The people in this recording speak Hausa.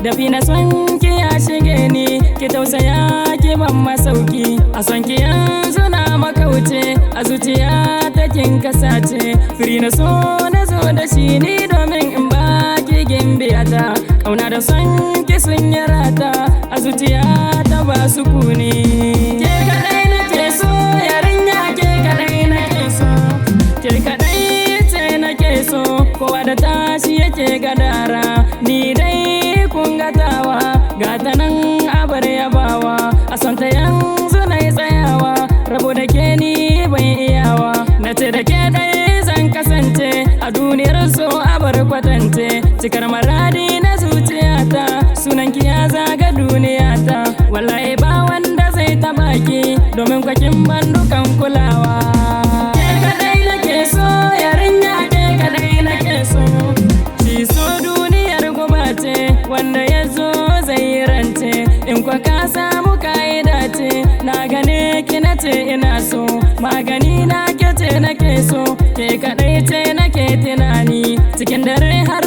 Dafi na son ki ya shige ni, ki tausaya ki ban masauki. A son ki yanzu na makauce, a zuciya ta kin kasace. Firi na so na zo da shi ni domin in ba ki gimbiyata. Kauna da son ki sun yi rata, a zuciya ta ba sukuni. Ke kaɗai nake so, yarinya ke kaɗai nake so. Ke kaɗai ce nake so, kowa da tashi yake gadara. Ni dai kun gatawa, gata nan abar yabawa. A son ta yanzu na yi tsayawa, rabo da ke ni ban iyawa. Na ce da ke dai zan kasance, a duniyar so abar kwatance. Cikar maradi na zuciyata, sunan ki ya zaga duniyata. Wallahi ba wanda zai taɓa ki, domin kwakin ban dukan kulawa. Ke kaɗai nake so, yarinya ke kaɗai nake so. Shi so duniyar guba ce, wanda ya zo zai yi rance. In kwa ka samu ka'ida ce, na gane ki na ce ina so. Magani na ke ce nake so, ke kaɗai ce nake tunani. Cikin dare har